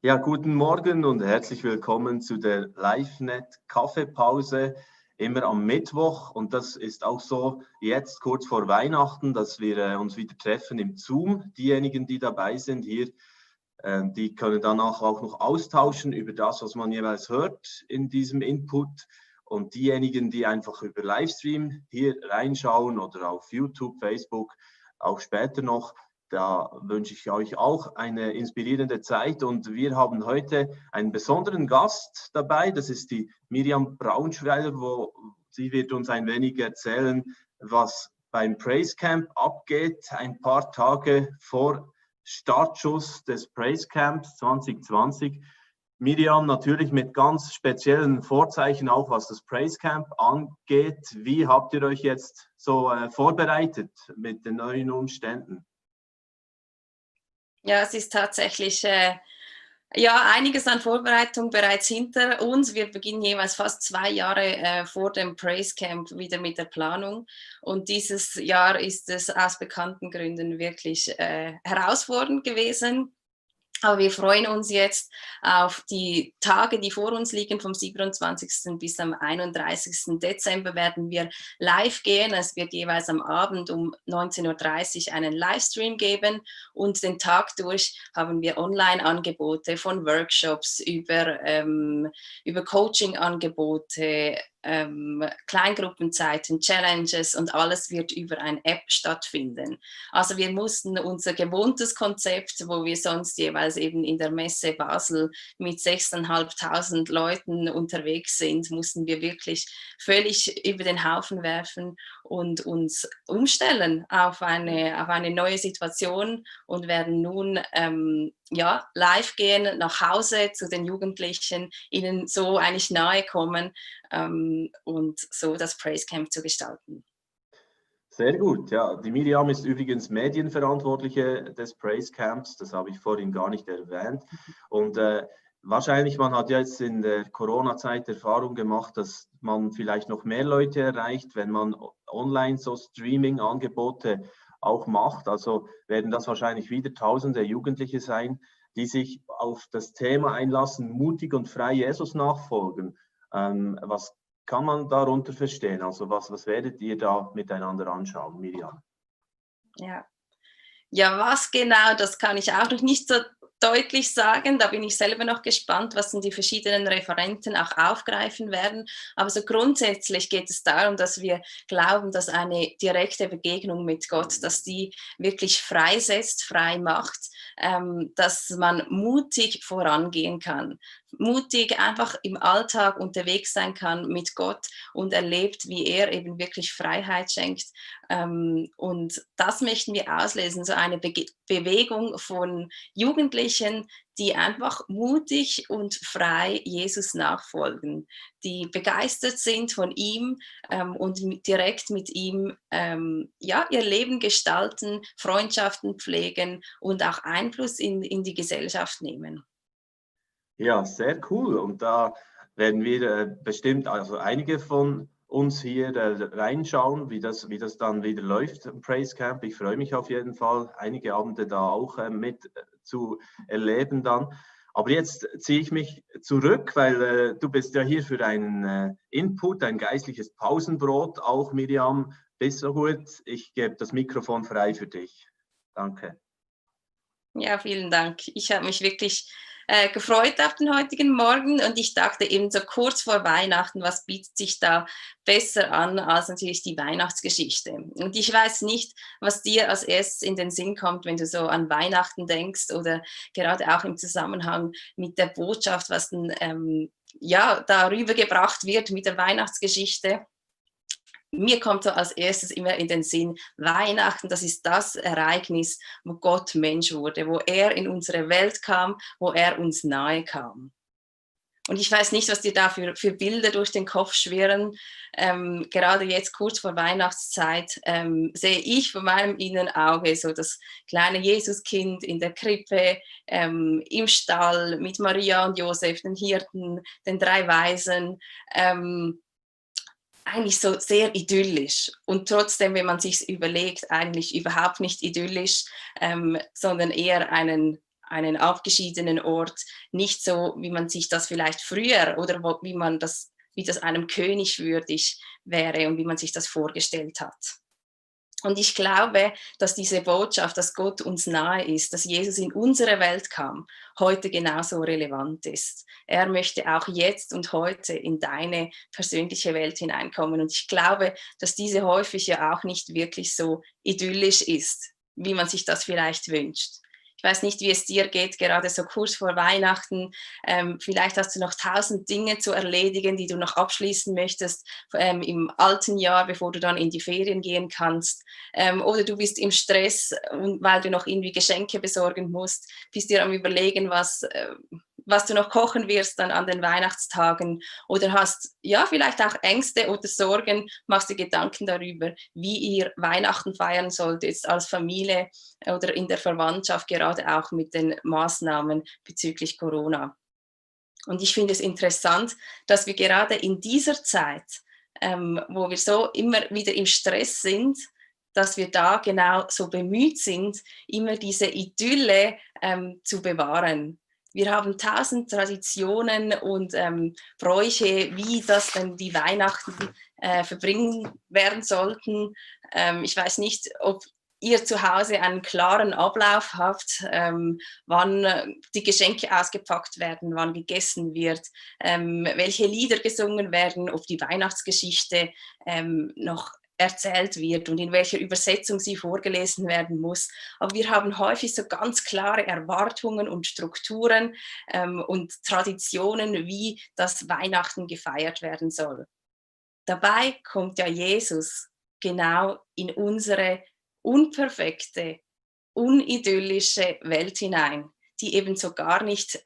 Ja, guten Morgen und herzlich willkommen zu der LiveNet Kaffeepause, immer am Mittwoch. Und das ist auch so jetzt kurz vor Weihnachten, dass wir uns wieder treffen im Zoom. Diejenigen, die dabei sind hier, die können danach auch noch austauschen über das, was man jeweils hört in diesem Input. Und diejenigen, die einfach über Livestream hier reinschauen oder auf YouTube, Facebook, auch später noch, da wünsche ich euch auch eine inspirierende Zeit. Und wir haben heute einen besonderen Gast dabei. Das ist die Miriam Braunschweiler, sie wird uns ein wenig erzählen, was beim Praise Camp abgeht, ein paar Tage vor Startschuss des Praise Camps 2020. Miriam, natürlich mit ganz speziellen Vorzeichen, auch was das Praise Camp angeht. Wie habt ihr euch jetzt so vorbereitet mit den neuen Umständen? Ja, es ist tatsächlich einiges an Vorbereitung bereits hinter uns. Wir beginnen jeweils fast 2 Jahre vor dem Praise Camp wieder mit der Planung. Und dieses Jahr ist es aus bekannten Gründen wirklich herausfordernd gewesen. Aber wir freuen uns jetzt auf die Tage, die vor uns liegen. Vom 27. bis am 31. Dezember werden wir live gehen. Es wird jeweils am Abend um 19:30 Uhr einen Livestream geben. Und den Tag durch haben wir Online-Angebote von Workshops über Coaching-Angebote, Kleingruppenzeiten, Challenges und alles wird über eine App stattfinden. Also wir mussten unser gewohntes Konzept, wo wir sonst jeweils eben in der Messe Basel mit 6.500 Leuten unterwegs sind, mussten wir wirklich völlig über den Haufen werfen und uns umstellen auf eine neue Situation und werden nun live gehen nach Hause zu den Jugendlichen, ihnen so eigentlich nahe kommen und so das Praise Camp zu gestalten. Sehr gut, ja. Die Miriam ist übrigens Medienverantwortliche des Praise Camps, das habe ich vorhin gar nicht erwähnt. Und wahrscheinlich, man hat jetzt in der Corona-Zeit Erfahrung gemacht, dass man vielleicht noch mehr Leute erreicht, wenn man online so Streaming-Angebote auch macht. Also werden das wahrscheinlich wieder tausende Jugendliche sein, die sich auf das Thema einlassen, mutig und frei Jesus nachfolgen. Was kann man darunter verstehen? Also was werdet ihr da miteinander anschauen, Miriam? Ja, was genau, das kann ich auch noch nicht so deutlich sagen. Da bin ich selber noch gespannt, was denn die verschiedenen Referenten auch aufgreifen werden. Aber so grundsätzlich geht es darum, dass wir glauben, dass eine direkte Begegnung mit Gott, dass die wirklich freisetzt, frei macht, dass man mutig vorangehen kann, mutig einfach im Alltag unterwegs sein kann mit Gott und erlebt, wie er eben wirklich Freiheit schenkt. Und das möchten wir auslesen, so eine Bewegung von Jugendlichen, die einfach mutig und frei Jesus nachfolgen, die begeistert sind von ihm und direkt mit ihm ihr Leben gestalten, Freundschaften pflegen und auch Einfluss in die Gesellschaft nehmen. Ja, sehr cool. Und da werden wir bestimmt, also einige von uns hier reinschauen, wie das dann wieder läuft im Praise Camp. Ich freue mich auf jeden Fall, einige Abende da auch mit zu erleben dann. Aber jetzt ziehe ich mich zurück, weil du bist ja hier für einen Input, ein geistliches Pausenbrot, auch Miriam. Bist so gut? Ich gebe das Mikrofon frei für dich. Danke. Ja, vielen Dank. Ich habe mich wirklich gefreut auf den heutigen Morgen und ich dachte eben so kurz vor Weihnachten, was bietet sich da besser an als natürlich die Weihnachtsgeschichte. Und ich weiß nicht, was dir als erstes in den Sinn kommt, wenn du so an Weihnachten denkst oder gerade auch im Zusammenhang mit der Botschaft, was dann darüber gebracht wird mit der Weihnachtsgeschichte. Mir kommt so als erstes immer in den Sinn, Weihnachten, das ist das Ereignis, wo Gott Mensch wurde, wo er in unsere Welt kam, wo er uns nahe kam. Und ich weiß nicht, was dir da für Bilder durch den Kopf schwirren. Gerade jetzt kurz vor Weihnachtszeit sehe ich vor meinem inneren Auge so das kleine Jesuskind in der Krippe, im Stall mit Maria und Josef, den Hirten, den 3 Weisen. Eigentlich so sehr idyllisch und trotzdem, wenn man sich überlegt, eigentlich überhaupt nicht idyllisch, sondern eher einen einen abgeschiedenen Ort, nicht so, wie man sich das vielleicht früher oder wie das einem König würdig wäre und wie man sich das vorgestellt hat. Und ich glaube, dass diese Botschaft, dass Gott uns nahe ist, dass Jesus in unsere Welt kam, heute genauso relevant ist. Er möchte auch jetzt und heute in deine persönliche Welt hineinkommen. Und ich glaube, dass diese häufig ja auch nicht wirklich so idyllisch ist, wie man sich das vielleicht wünscht. Ich weiß nicht, wie es dir geht, gerade so kurz vor Weihnachten. Vielleicht hast du noch 1000 Dinge zu erledigen, die du noch abschließen möchtest im alten Jahr, bevor du dann in die Ferien gehen kannst. Oder du bist im Stress, weil du noch irgendwie Geschenke besorgen musst, bist dir am Überlegen, was du noch kochen wirst dann an den Weihnachtstagen, oder hast ja vielleicht auch Ängste oder Sorgen, machst dir Gedanken darüber, wie ihr Weihnachten feiern sollt, jetzt als Familie oder in der Verwandtschaft, gerade auch mit den Maßnahmen bezüglich Corona. Und ich finde es interessant, dass wir gerade in dieser Zeit, wo wir so immer wieder im Stress sind, dass wir da genau so bemüht sind, immer diese Idylle zu bewahren. Wir haben 1000 Traditionen und Bräuche, wie das denn die Weihnachten verbringen werden sollten. Ich weiß nicht, ob ihr zu Hause einen klaren Ablauf habt, wann die Geschenke ausgepackt werden, wann gegessen wird, welche Lieder gesungen werden, ob die Weihnachtsgeschichte noch erzählt wird und in welcher Übersetzung sie vorgelesen werden muss. Aber wir haben häufig so ganz klare Erwartungen und Strukturen und Traditionen, wie das Weihnachten gefeiert werden soll. Dabei kommt ja Jesus genau in unsere unperfekte, unidyllische Welt hinein, die eben so gar nicht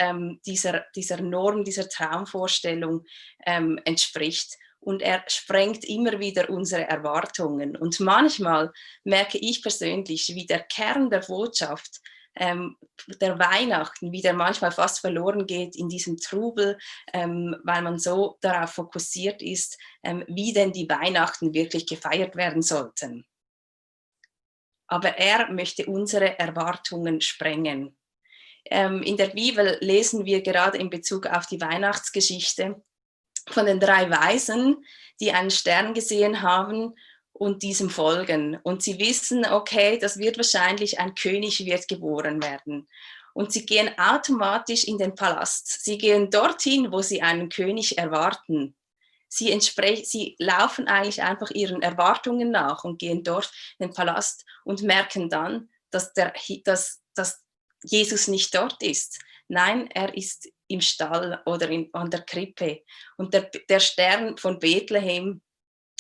dieser Norm, dieser Traumvorstellung entspricht. Und er sprengt immer wieder unsere Erwartungen. Und manchmal merke ich persönlich, wie der Kern der Botschaft der Weihnachten wieder manchmal fast verloren geht in diesem Trubel, weil man so darauf fokussiert ist, wie denn die Weihnachten wirklich gefeiert werden sollten. Aber er möchte unsere Erwartungen sprengen. In der Bibel lesen wir gerade in Bezug auf die Weihnachtsgeschichte von den 3 Weisen, die einen Stern gesehen haben und diesem folgen. Und sie wissen, okay, das wird wahrscheinlich ein König wird geboren werden. Und sie gehen automatisch in den Palast. Sie gehen dorthin, wo sie einen König erwarten. Sie laufen eigentlich einfach ihren Erwartungen nach und gehen dort in den Palast und merken dann, dass Jesus nicht dort ist. Nein, er ist im Stall oder an der Krippe. Und der Stern von Bethlehem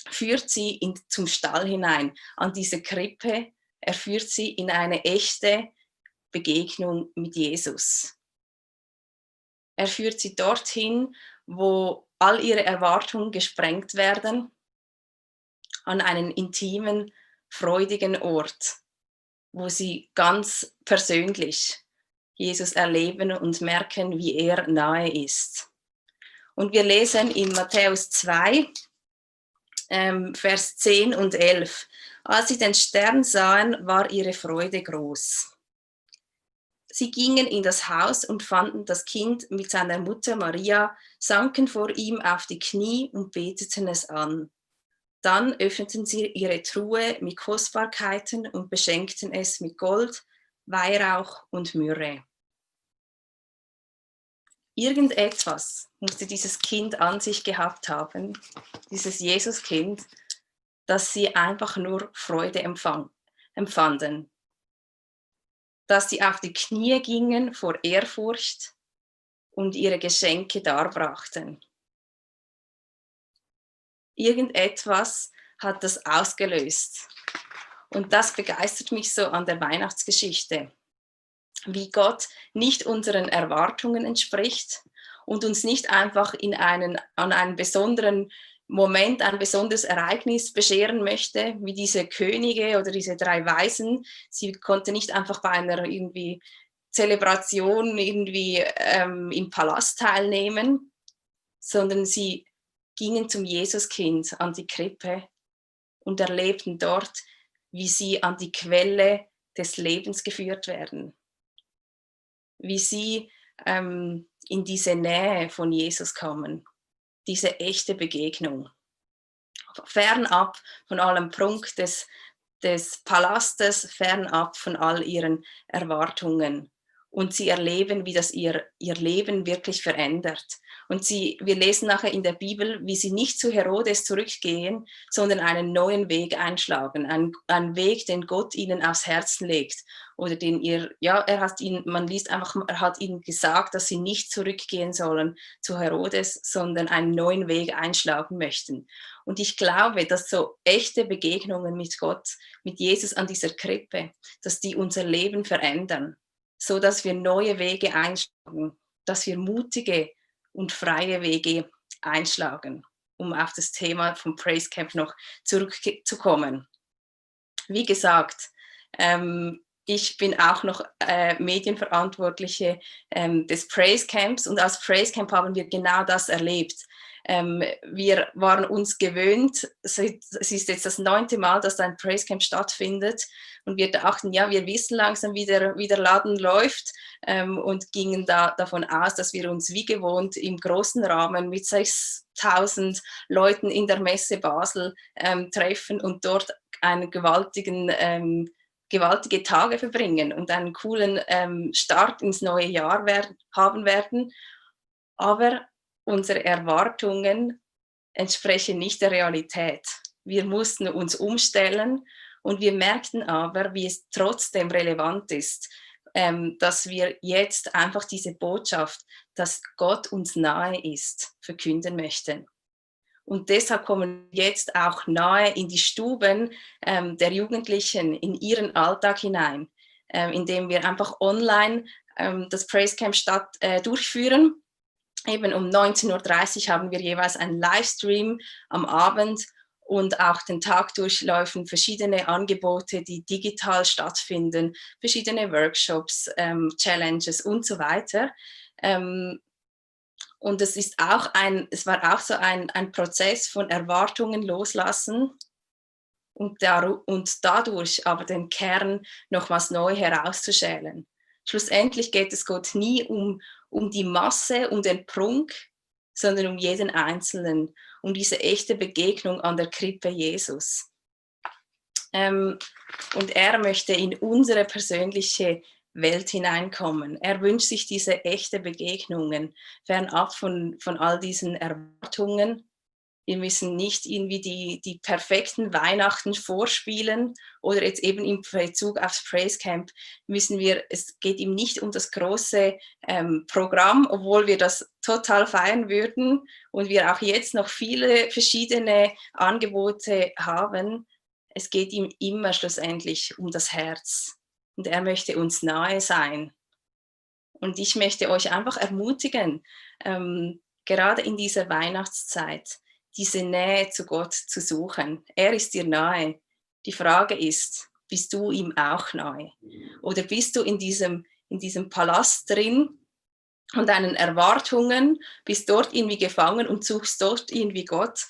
führt sie zum Stall hinein, an diese Krippe. Er führt sie in eine echte Begegnung mit Jesus. Er führt sie dorthin, wo all ihre Erwartungen gesprengt werden, an einen intimen, freudigen Ort, wo sie ganz persönlich Jesus erleben und merken, wie er nahe ist. Und wir lesen in Matthäus 2, Vers 10 und 11. Als sie den Stern sahen, war ihre Freude groß. Sie gingen in das Haus und fanden das Kind mit seiner Mutter Maria, sanken vor ihm auf die Knie und beteten es an. Dann öffneten sie ihre Truhe mit Kostbarkeiten und beschenkten es mit Gold, Weihrauch und Myrrhe. Irgendetwas musste dieses Kind an sich gehabt haben, dieses Jesuskind, dass sie einfach nur Freude empfanden. Dass sie auf die Knie gingen vor Ehrfurcht und ihre Geschenke darbrachten. Irgendetwas hat das ausgelöst. Und das begeistert mich so an der Weihnachtsgeschichte, wie Gott nicht unseren Erwartungen entspricht und uns nicht einfach an einen besonderen Moment, ein besonderes Ereignis bescheren möchte, wie diese Könige oder diese 3 Weisen. Sie konnten nicht einfach bei einer irgendwie Zelebration irgendwie im Palast teilnehmen, sondern sie gingen zum Jesuskind an die Krippe und erlebten dort, wie sie an die Quelle des Lebens geführt werden. wie sie in diese Nähe von Jesus kommen, diese echte Begegnung. Fernab von allem Prunk des Palastes, fernab von all ihren Erwartungen. Und sie erleben, wie das ihr Leben wirklich verändert. Und wir lesen nachher in der Bibel, wie sie nicht zu Herodes zurückgehen, sondern einen neuen Weg einschlagen. Einen Weg, den Gott ihnen aufs Herzen legt. Oder man liest einfach, er hat ihnen gesagt, dass sie nicht zurückgehen sollen zu Herodes, sondern einen neuen Weg einschlagen möchten. Und ich glaube, dass so echte Begegnungen mit Gott, mit Jesus an dieser Krippe, dass die unser Leben verändern, so dass wir neue Wege einschlagen, dass wir mutige und freie Wege einschlagen, um auf das Thema vom Praise Camp noch zurückzukommen. Wie gesagt, ich bin auch noch Medienverantwortliche des Praise Camps und als Praise Camp haben wir genau das erlebt. Wir waren uns gewöhnt, es ist jetzt das 9. Mal, dass ein Praise Camp stattfindet und wir dachten, ja, wir wissen langsam, wie der Laden läuft und gingen davon aus, dass wir uns wie gewohnt im großen Rahmen mit 6.000 Leuten in der Messe Basel treffen und dort einen gewaltige Tage verbringen und einen coolen Start ins neue Jahr haben werden. Aber unsere Erwartungen entsprechen nicht der Realität. Wir mussten uns umstellen und wir merkten aber, wie es trotzdem relevant ist, dass wir jetzt einfach diese Botschaft, dass Gott uns nahe ist, verkünden möchten. Und deshalb kommen wir jetzt auch nahe in die Stuben der Jugendlichen, in ihren Alltag hinein, indem wir einfach online das Praise Camp durchführen. Eben um 19.30 Uhr haben wir jeweils einen Livestream am Abend und auch den Tag durchlaufen verschiedene Angebote, die digital stattfinden, verschiedene Workshops, Challenges und so weiter. Und es war auch so ein Prozess von Erwartungen loslassen und dadurch aber den Kern nochmals neu herauszuschälen. Schlussendlich geht es Gott nie um die Masse, um den Prunk, sondern um jeden Einzelnen, um diese echte Begegnung an der Krippe Jesus. Und er möchte in unsere persönliche Welt hineinkommen. Er wünscht sich diese echte Begegnungen, fernab von all diesen Erwartungen. Wir müssen nicht irgendwie die perfekten Weihnachten vorspielen oder jetzt eben im Bezug aufs Praise Camp es geht ihm nicht um das große Programm, obwohl wir das total feiern würden und wir auch jetzt noch viele verschiedene Angebote haben. Es geht ihm immer schlussendlich um das Herz und er möchte uns nahe sein. Und ich möchte euch einfach ermutigen, gerade in dieser Weihnachtszeit, diese Nähe zu Gott zu suchen. Er ist dir nahe. Die Frage ist, bist du ihm auch nahe? Oder bist du in diesem Palast drin und deinen Erwartungen, bist dort irgendwie gefangen und suchst dort irgendwie Gott,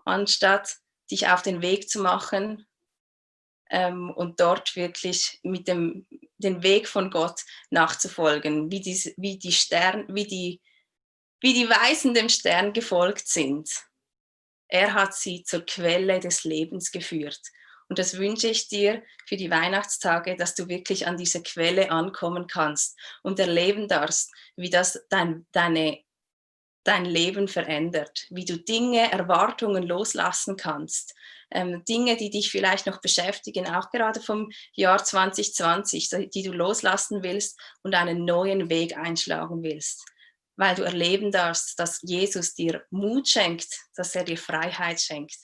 anstatt dich auf den Weg zu machen und dort wirklich mit den Weg von Gott nachzufolgen, wie die Weisen dem Stern gefolgt sind. Er hat sie zur Quelle des Lebens geführt. Und das wünsche ich dir für die Weihnachtstage, dass du wirklich an diese Quelle ankommen kannst und erleben darfst, wie das dein Leben verändert, wie du Dinge, Erwartungen loslassen kannst, Dinge, die dich vielleicht noch beschäftigen, auch gerade vom Jahr 2020, die du loslassen willst und einen neuen Weg einschlagen willst, weil du erleben darfst, dass Jesus dir Mut schenkt, dass er dir Freiheit schenkt.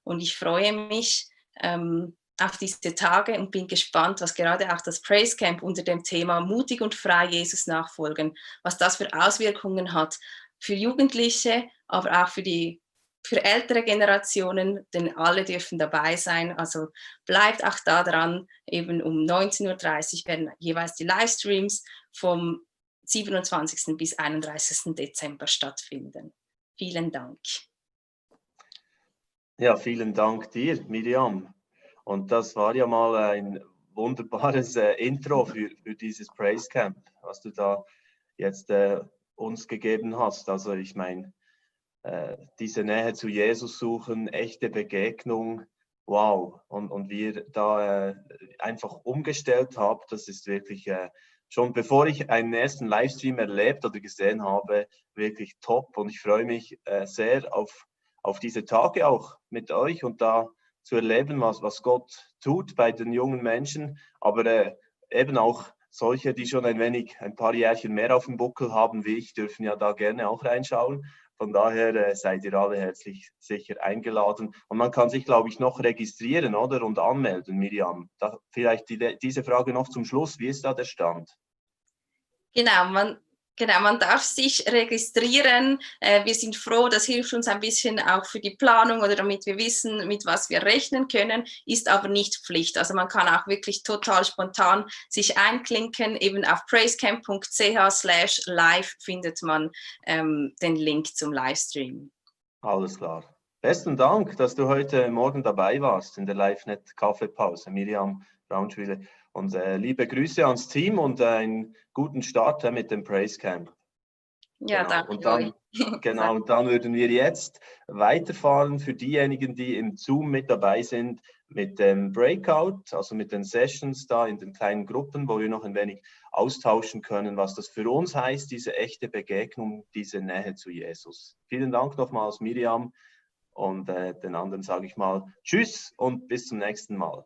Und ich freue mich auf diese Tage und bin gespannt, was gerade auch das Praise Camp unter dem Thema mutig und frei Jesus nachfolgen, was das für Auswirkungen hat für Jugendliche, aber auch für ältere Generationen, denn alle dürfen dabei sein. Also bleibt auch da dran, eben um 19.30 Uhr werden jeweils die Livestreams vom 27. bis 31. Dezember stattfinden. Vielen Dank. Ja, vielen Dank dir, Miriam. Und das war ja mal ein wunderbares Intro für dieses Praise Camp. was du da jetzt uns gegeben hast. Also ich meine, diese Nähe zu Jesus suchen, echte Begegnung, wow. Und wie ihr da einfach umgestellt habt, das ist wirklich schon bevor ich einen ersten Livestream erlebt oder gesehen habe, wirklich top. Und ich freue mich sehr auf diese Tage auch mit euch und da zu erleben, was Gott tut bei den jungen Menschen, aber eben auch solche, die schon ein paar Jährchen mehr auf dem Buckel haben wie ich, dürfen ja da gerne auch reinschauen. Von daher seid ihr alle herzlich sicher eingeladen. Und man kann sich, glaube ich, noch registrieren, oder? Und anmelden, Miriam. Vielleicht diese Frage noch zum Schluss. Wie ist da der Stand? Genau, man darf sich registrieren. Wir sind froh, das hilft uns ein bisschen auch für die Planung oder damit wir wissen, mit was wir rechnen können, ist aber nicht Pflicht. Also man kann auch wirklich total spontan sich einklinken. Eben auf praisecamp.ch/live findet man den Link zum Livestream. Alles klar. Besten Dank, dass du heute Morgen dabei warst in der LiveNet Kaffeepause, Miriam Braunschwiller. Und liebe Grüße ans Team und einen guten Start mit dem Praise Camp. Ja, genau. danke. Und dann, genau, und dann würden wir jetzt weiterfahren für diejenigen, die im Zoom mit dabei sind, mit dem Breakout, also mit den Sessions da in den kleinen Gruppen, wo wir noch ein wenig austauschen können, was das für uns heißt, diese echte Begegnung, diese Nähe zu Jesus. Vielen Dank nochmals, Miriam, und den anderen sage ich mal Tschüss und bis zum nächsten Mal.